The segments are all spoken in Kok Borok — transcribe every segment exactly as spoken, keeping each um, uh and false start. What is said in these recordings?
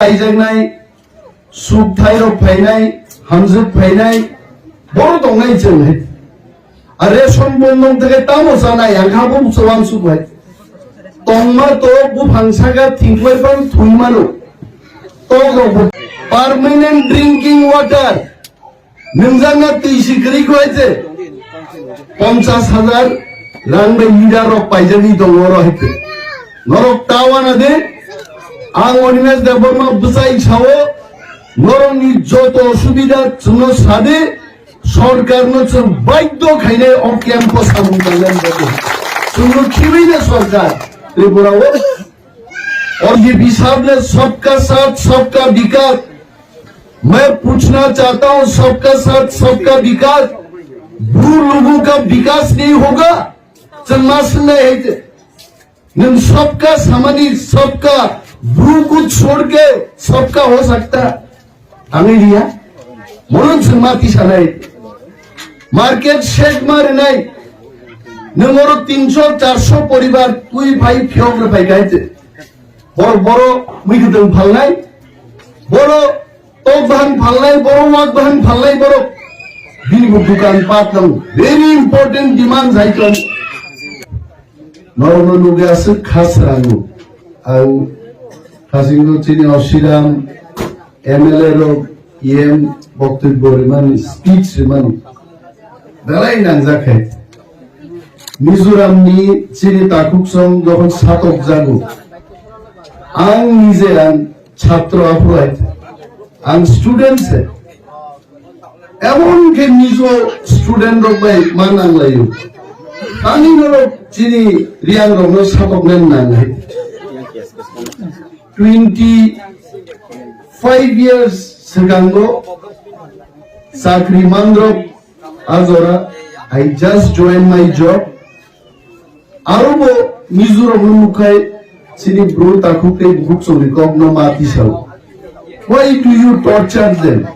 Paijaknai, suk thairok phainai, hamjwk phainai, boro tongnai chwng hai. A ration bondong theke tamo chanai, ang kha bo chwang suk hai. Tongma to buphang saka thingklai phang thwng mano. Tok rok bo permanent drinking water. Nwngjakna twi si kwrwi kho hai se. Ponchas hajar rang bai leader rok paijagwi tongo oro hai se. Norok ta wana de. Ang Animesh Debbarma bwsai sao. Norokni joto osubida chwngno sade. Sorkarno chwng baidhyo khainai o camp-o samung tangnani bagwi. Chwngno khibiwi na sorkar Tripura-o. और ये हिसाब में सबका साथ सबका विकास, मैं पूछना चाहता हूं, सबका साथ सबका विकास, बूढ़ लोगों का विकास नहीं होगा? Chwng ma swngnai hai se, nwng सबका samani सबका, bru ko chhod ke सबका ho sakta? Tangwi riya. Bono chwng ma tisanai. Market shed ma rinai. Nwng oro tinso charso poribar twi phai phiyok rw phai kha hai se. Boro boro mui kwtwng phalnai. Boro tok bahan phalnai, boro wak bahan phalnai, boro bini bo dukan pat nang. Very important demand hai tong. Norokno nugwi aswk kha srango. Ang hasingo chini Osiram M L A rok E M boktobbo rimani, speech rimani belai nangjak khe. Mizoram ni chini takhuk song jokhon satok jago, ang nije ang chhatro aphuru hai, ang student se. Emon khe Mizo student rok bai ma nanglaio. Ani norok chini Reang rokno satok len nangnai. Twenty five years swkango chakri mangrok ajora, I just join my job. Aro bo Mizoram no nukhai chini bru takhuk tei bukhuk songni kok no ma tisao. Why do you torture them?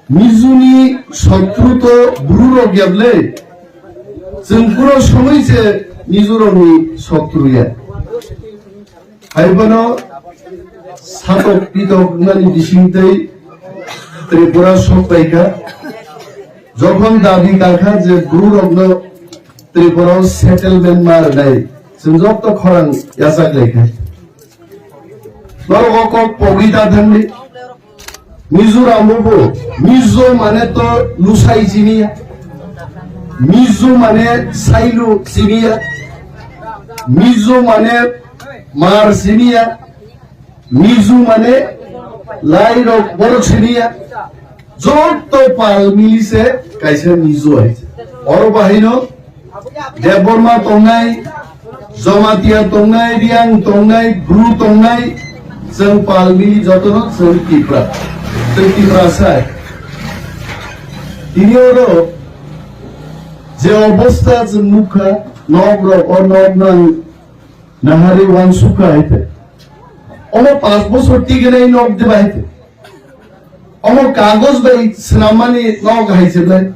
Mizuni sotru to bru rok ya ble. Chwng pura somoi se Mizoram ni sotru ya. Hai bono satok pitok nani bising tei Tripura sok pai kha. Jokhon dabi kakha je bru rok no Tripura o settlement ma rwnai, chwng joto khorang yachak lai kha. Norok o kok pogwi ta thangdi. Mizoram o bo Mizo mane to lusai siniya. Mizo mane sailu siniya. Mizo mane mar siniya. Mizo mane lai rok borok siniya. Joto pal mili se kaisa Mizo hai. Oro bahaino Debbarma tongnai, Jamatia tongnai, Reang tongnai, Bru tongnai, chwng pal mili jotono chwng Tipra. Chwng Tiprasa hai. Tini oro je obostha chwng nukha, nok rok o nok nang nahari wansukha hai te. Omo panch bochor tigenai nok de bai te. Omo kagoj bai swnammani nok hai se ble.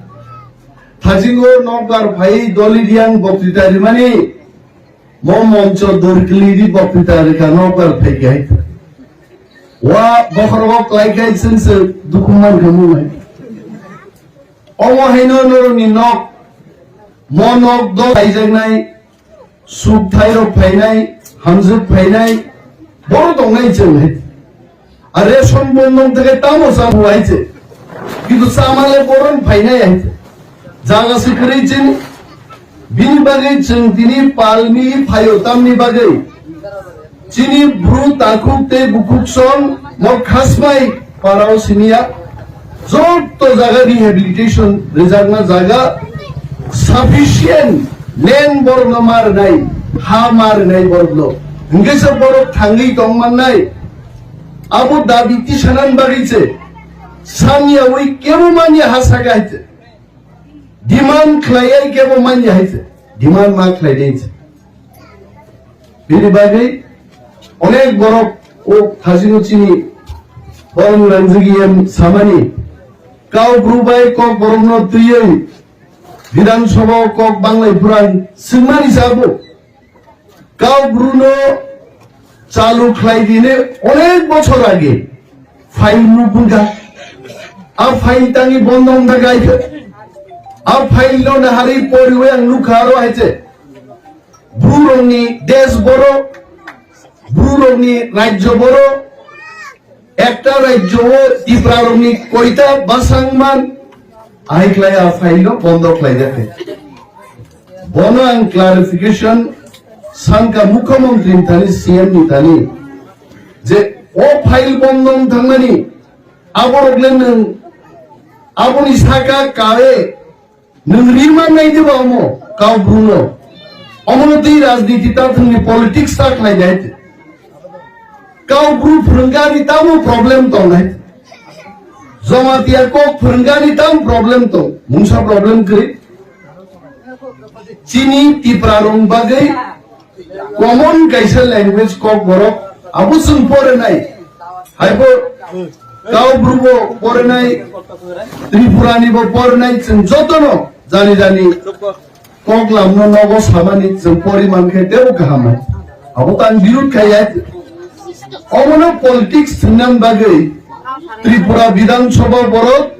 Thajingo nokbar phai doli Reang boktwita rimani, mo moncho dorkli ri boktwita rikha nokbar phai khe hai. Wa bokhorogo klai khai chwng se dukhu man kha mung hai. Omo haino norokni nok, mo nok do khaijaknai, suk thairok phainai, hamjwk phainai, boro tongnai chwng hai. A ration bondong theke tamo cha bo hai se. Kintu chamale boron phainai hai se. Jaga se kwrwi chini. Bini bagwi chwng tini pal mili phaio tamni bagwi. Chini bru takhuk tei bukhuk song mo khasmai parao siniya. Joto jaga rehabilitation rijakna jaga sufficient land borokno ma rwnai, ha ma rwnai borokno. Hwnkhe se borok thangwi tong mannai. Abo dabi tisanani bagwi se. Saniyawi kebo manya ha saka hai se. Demand khlaiwi kebo manya hai se. Demand ma khlai dei se. Bini bagwi onek borok o thajino chini borok rangjagwi em samani. Kau bru bai kok borokno twiwi Bidhan Sabha o kok banglai phuran swngmani sabo. Kau bruno Chalu khlai dine onek bochor age file nukungkha. A file tangi bondo wngkha khe. A file no naharwi poriwi ang nukha aro hai se. Bru rokni desh boro, Bru rokni rajyo boro, ekta rajyo o Tipra rokni koita bwsang man, ahai khlai a file no bondo khlai jakha. Bono ang clarification sankha mukhyamantri ni thani, C M ni thani, je o file bondo wng thangnani, aborok le nwng aboni saka kawe nwng rima nai de ba omo kau bru no, omo no twi rajniti ta thwngni politics ta khlai nai. Kau bru phwrwngani tamo problem tongnai? Jamatia kok phwrwngani tam problem tong? Mungsa problem kwrwi? Chini Tipra rong bagwi common kaisa language kok borok abo chwng porinai. Haibo kau bru bo porinai, Tripura ni bo porinai, chwng jotono jani jani Koklam no nogo samani chwng poriman khe tebo kaham. Abo tang birut khai ya. Omono politics thwngna bagwi Tripura Bidhan Sabha borok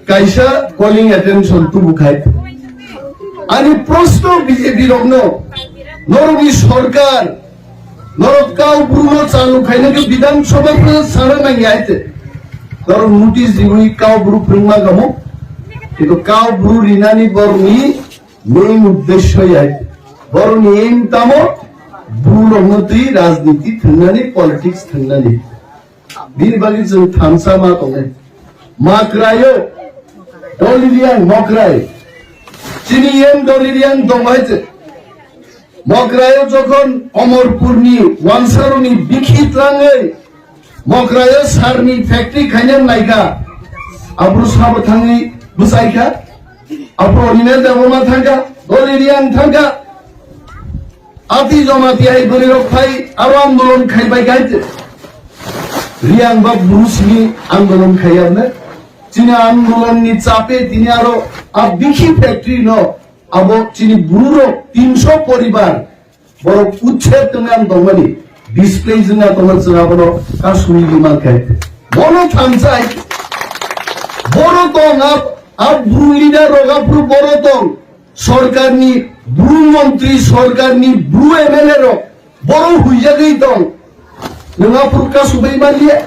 kaisa calling attention tubu khai. Ani proshno B J P rokno, norokni sorkar, norok kau bru no chalu khaina khe Bidhan Sabha phano sana nang ya ite. Norok notice diwi kau bru phwrwngma gamo. Kintu kau bru rinani borokni main uddesho ya. Borokni aim tamo, bru rokno twi rajniti thwngnani, politics thwngnani. Bini bagwi chwng thansa ma tongnai. Makraio, Doliriang Mokrai. Chini M Doliriang tongo hai se. Mokraio jokhon Omorpurni wansarokni bikhi tlangwi Mokraio sarni factory khaina naikha. Abro sabo thangwi bwsaikha. Abro Rinel Debbarma thangkha. Doliriang thangkha. Ati joma tiyai bwrwi rok phai aro andolon khai bai gaite. Riang ba Bruce Lee andolon khai arne. Chini andolon ni chape tini aro a bikhi factory no abo chini bru rok tinso poribar borok uchher tongna tongmani display jina tongma chwng abono kasui di mankhai. Bono thansai boro tong ab, ab bru leader rok abru boro tong. Sorkarni bru montri, sorkarni bru M L A rok boro huijagwi tong. Nwng aphuru kasubui manliya.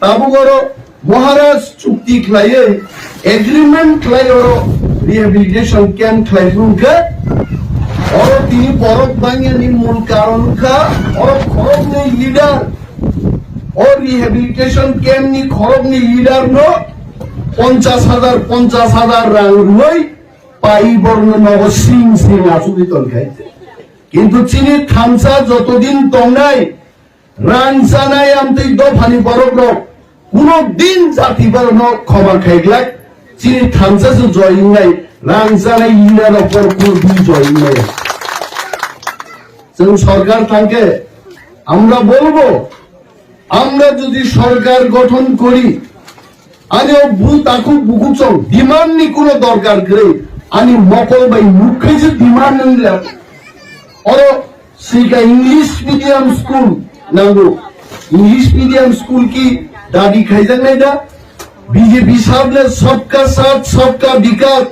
Tabuk oro Maharaj chukti khlaiwi, agreement khlai oro rehabilitation camp khlai phuru khe oro tini borok bangyani mul karon wngkha oro khoroknwi leader. O rehabilitation camp ni khoroknwi leader no ponchash hajar, ponchash hajar rang rwui pai borokno nogo sing sing achugwi tongkha. Kintu chini thansa jotodin tongnai, rang chanai amtwi dophani borokrok kuno din jati borokno khoma khaiglak. Chini thansa se joy wngnai, rang chanai leader rok bor kuno din joy wngnai. Chwng sorkar thangkhe amra bolbo, আমরা যদি সরকার গঠন করি, ani o bru takhuk bukuchong demand ni kuno dorkar kwrwi, ani mokol bai nuk khaise demand wngla. Oro sika English medium school nango. English medium school ki dabi khaijaknai da? B J P sahab ne sabka saath sabka vikas.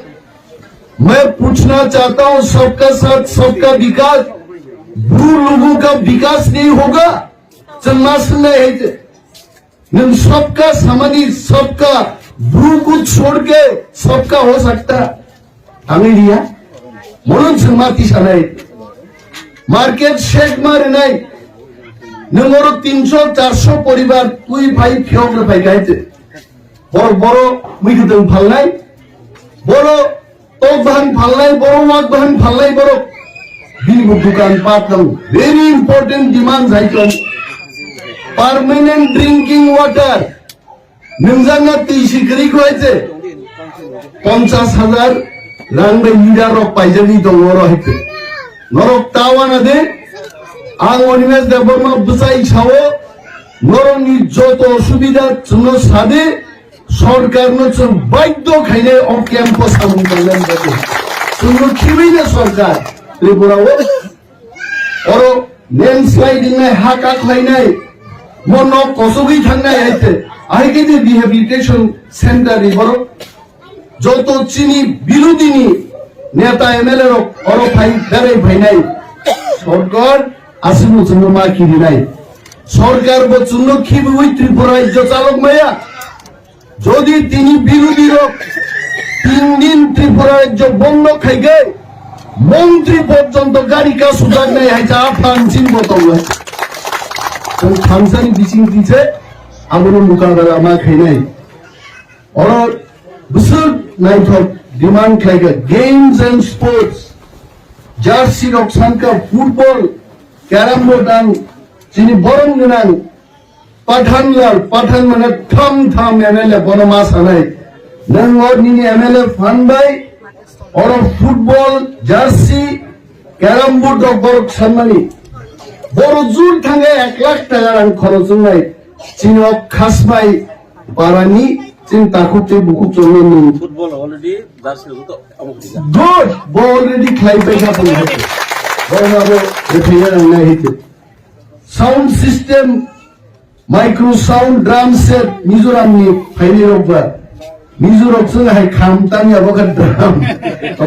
मैं पूछना चाहता हूं, सबका साथ सबका विकास, ब्रू लोगों का विकास नहीं होगा? Chwng ma swngnai hai se. Nwng sabka samani sabka, bru ko chhod ke sabka ho sakta. Tangwi riya. Mono chwng ma tisanai. Market shake ma rinai. Nwng oro tinso charso poribar twi phai phiyok rw phai kha hai se. Boro boro mui kwtwng phalnai. Boro Tok bahan phalnai borok, wak bahan phalnai borok. Bini bo dukan pat nang. Very important demand hai tong. Permanent drinking water. Nungjakna twi si kwrwi kho hai se. Ponchash hajar rang bai leader rok paijagwi tongo oro hai se. Norok ta wana de. Ang Animesh Debbarma bwchai sao. Norokni joto osubida chwngno sadi. Sorkar no chwng baidhyo khainai o camp o samung tangnani bagwi. Chwngno khibaino sorkar Tripura o. Oro Landslide wngnai, ha kaklainai, mo nok kosogwi thangnai hai se. Ahai khe de rehabilitation center ni borok joto chini birodini neta M L A rok oro phai berai phainai. Sorkar aswk bo chwngno ma kirinai. Sorkar bo chwngno khibiwi Tripura rajyo chalok maya. Jodi tini birodhi rok tin din Tripura rajyo bondo khai khe montri porjonto gari kasujaknai hai se aphang chini bo tongo. Chwng thansani bising tise abono mukabela ma khainai. Oro bwswk naithok demand khlai kha games and sports, jersey rok sankha, football, carrom board ang chini borom gwnang Pathan Lal, Pathan mane tham tham M L A bono ma sanai. Nwng o nini M L A phan bai oro football, jersey, carrom board rok borok sanmani. Boro jur thangkhe ek lakh taka rang khorok wngnai. Chini o Khasmai parani chini takhuk tei bukhuk chwngno nwng Football already jersey rok to omo khe. Good, bo already khlai paikha tong hai. Bo na bo repair ang nai hai. Sound system, micro sound, drum set, Mizoram ni phaini rok ba. Mizo rok chwng hai kham tang ya bo kha drum.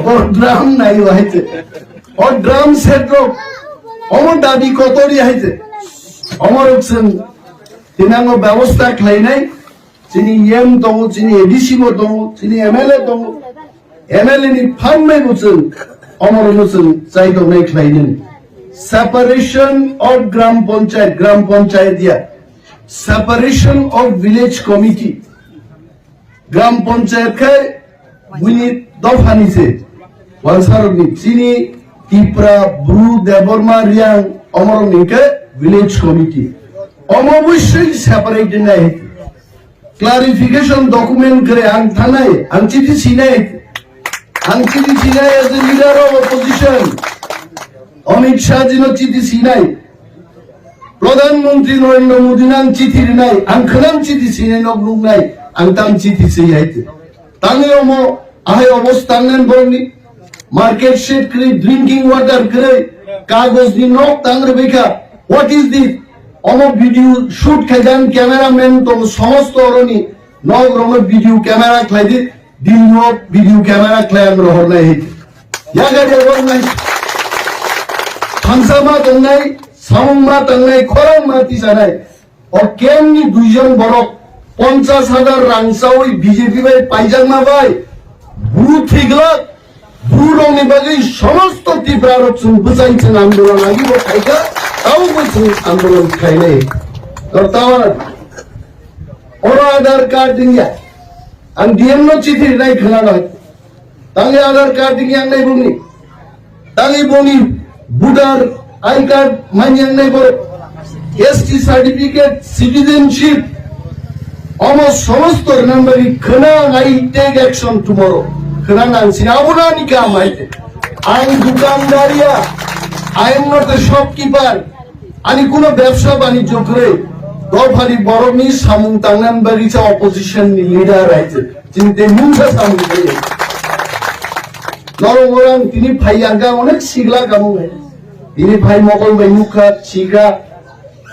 Bo drum nai bo hai se. O drum set rok, omo dabi kotori hai se. Omo rok chwng tinango bebosta khlainai, chini E M tongo, chini A D C bo tongo, chini M L A tongo. M L A ni phan bai bo chwng, omo rok no chwng chai tongnai khlai nini. Separation of Gram Panchayat, Gram Panchayat ya. Separation of Village Committee. Gram Panchayat khai buini dophani se. Wansarokni chini Tipra, Bru, Debbarma, Riang, omorokni khe village committee. Omo bwswk separate nai. Clarification document kwrwi ang thangnai, ang chithi sinai, ang chithi sinai as a leader of opposition. Amit Shah jino chithi sinai. Pradhan Mantri Narendra Modi no ang chithi rinai, ang khwnang chithi sinai nok nuknai, ang tang chithi siyai. Tangwi omo ahai obos tangnan borokni market shed kwrwi, drinking water kwrwi, kagoj ni nok tang rwbaikha. What is this? Omo video shoot khaijak cameraman tong somosto oroni nok rokno video camera khlaidi. Dilno video camera khlai ang rohornai hai. Yaga de rohornai. Thansa ma tongnai, samung ma tongnai, khorang ma tisanai. O kemni duijon borok ponchas hajar rang chawi B J P bai paijakma bai. Bu thiglak, bu rokni bagwi somosto Tipra rok chwng bwchai chwng andolon agi bo khaikha, tabo bo chwng andolon khainai. Tor tawar oro Aadhaar card dingya. Ang D M no chithi rinai khwnanai. Tangwi Aadhaar card dingya ang nai bumni. Tangwi boni voter I card manya ang nai bo. S T certificate, citizenship. Omo somosto rinani bagwi khwnang I take action tomorrow. Khwnang ang sini abo nani kam hai. Ang dukandariya. I am not a shopkeeper. Ani kuno bebsa banijyo kwrwi, dophani borokni samung tangnani bagwi sa opposition ni leader hai se. Chini tei mungsa samung tei. Norok orang tini phai yang ka onek sigla kamung hai. Tini phai mokol bai nukha, sikha,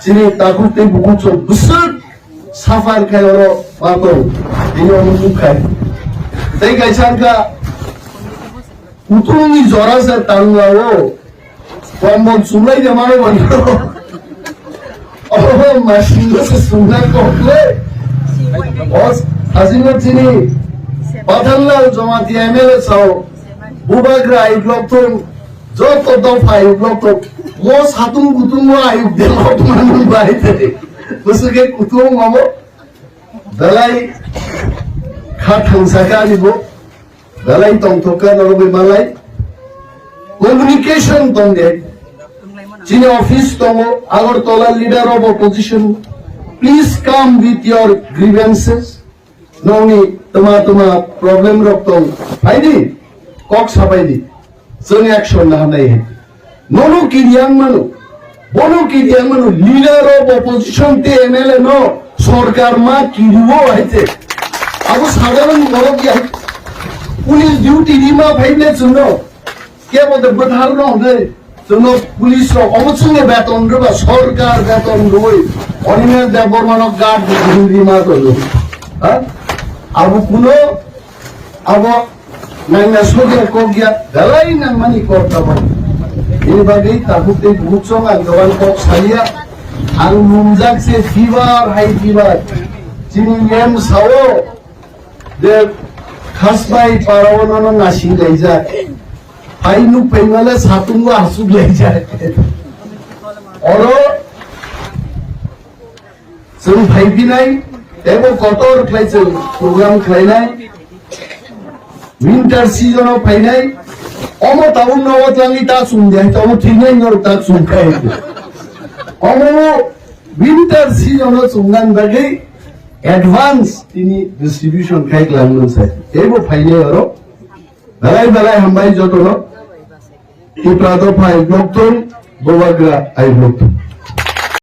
chini takhuk tei bukhuk chwng bwswk suffer khai oro patong. Tini omo nukha. Tei kaisa wngkha, kutung ni jora se tangla o. Kombol chumlai de mano mano. Oh, machine se sumna kokle. Os, asino chini. Pathanlal Jamatia M L A sao. Bubagra ayuk lok thung. Joto dopha ayuk lok thung. Mo satung kutung mo ayuk de lok mano bai de. Busu ke kutung mamo. Dalai kha thangsa ka ni bo. Belai tongthok kha norok bai malai. Communication tong de. Chini office tongo, Agartala leader of opposition. Please come with your grievances. Nongni tama tama problem rok tong. Phaidi, kok sapaidi. Chwng action na hanai hai. Nono kiriang mano. Bono kiriang mano. Leader of opposition te M L A no sorkar ma kiriwo hai te. Abo sadharon borok ya. Police duty di ma phai le chwngno. Kebo de bwthar no hwnwi. Chwngno police rok omo chwngno beton rwba, sorkar beton rwui Animesh Debbarmano guard rwui rima tongo. Ha? Abo kuno abo naina sokya kokya belai nangmani kok tabuk. Ini bagwi tabuk tei buchung ang dogan kok salia. Ang lumjak se fever, high fever. Chini em sao de khasbai parao nono nasing laijak. Phai nuk phai male satung wa asuk laijak. Oro chwng phai pinai, tebo kotor khlai chwng program khlainai. Winter season o phainai, omo tabuk nogo twlangwi ta chum de, omo thiknai norok ta chum khai. Omo winter season o chumnani bagwi advance tini distribution khai klang nung sai. Tebo phainai oro. Belai belai hambai jotono. Tipra dopha ai block tong, Bubagra ai block tong.